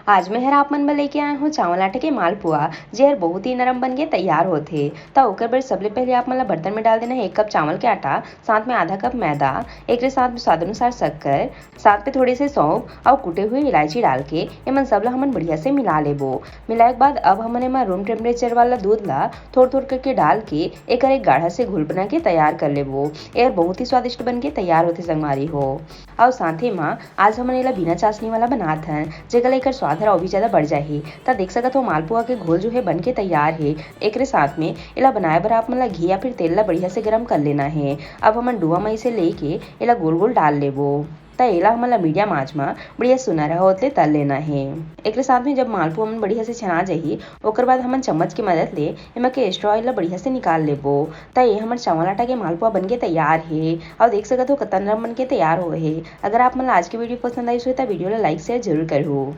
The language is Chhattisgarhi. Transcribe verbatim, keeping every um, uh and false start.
आज मैं हर आप मन बर लेके आए हूँ चावल आटा के मालपुआ, जे हर बहुत ही नरम बन के तैयार होथे। त ओकर बर सबले पहले आप मन ला बर्तन में डाल देना है एक कप चावल के आटा, साथ में आधा कप मैदा, एकरे साथ में स्वाद अनुसार शक्कर, साथ में थोड़े से सौंफ और कुटे हुए इलायची डाल के एमन सब ला हमन बढ़िया से मिला लेबो। मिलाए के बाद अब हमन एमा रूम टेम्परेचर वाला दूध ला थोड़ थोड़ करके डाल के एकर एक गाढ़ा से घोल बना के तैयार कर लेबो। एहर बहुत ही स्वादिष्ट बन के तैयार होथे संगवारी हो। और साथे मा आज हमन एला बिना चाशनी वाला बनात हन, जेकर ले एकर स्वाद हर अउ भी ज्यादा बढ़ जाही। त देख सकत हो मालपुआ के घोल जो है बन के तैयार है। एकरे साथ में एला बनाए बर आप मन ला घी या फिर तेल ला बढ़िया से गरम कर लेना है। अब हमन डुआ में इसे लेके एला गोल गोल डाल लेबो। त एला हमन ला मीडियम आंच मा बढ़िया सुनहरा होत ले तल लेना है। एकरे साथ में जब मालपुआ मन बढ़िया से छना जाही, ओकर बाद हमन चम्मच के मदद ले एमा के स्ट्रॉ ला बढ़िया से निकाल लेबो। त ये हमर चावल आटा के मालपुआ बन के तैयार हे। और देख सकत हो कतन नरम बन के तैयार हो हे। अगर आप मन ला आज के वीडियो पसंद आई होही त वीडियो ला लाइक शेयर जरूर करहू।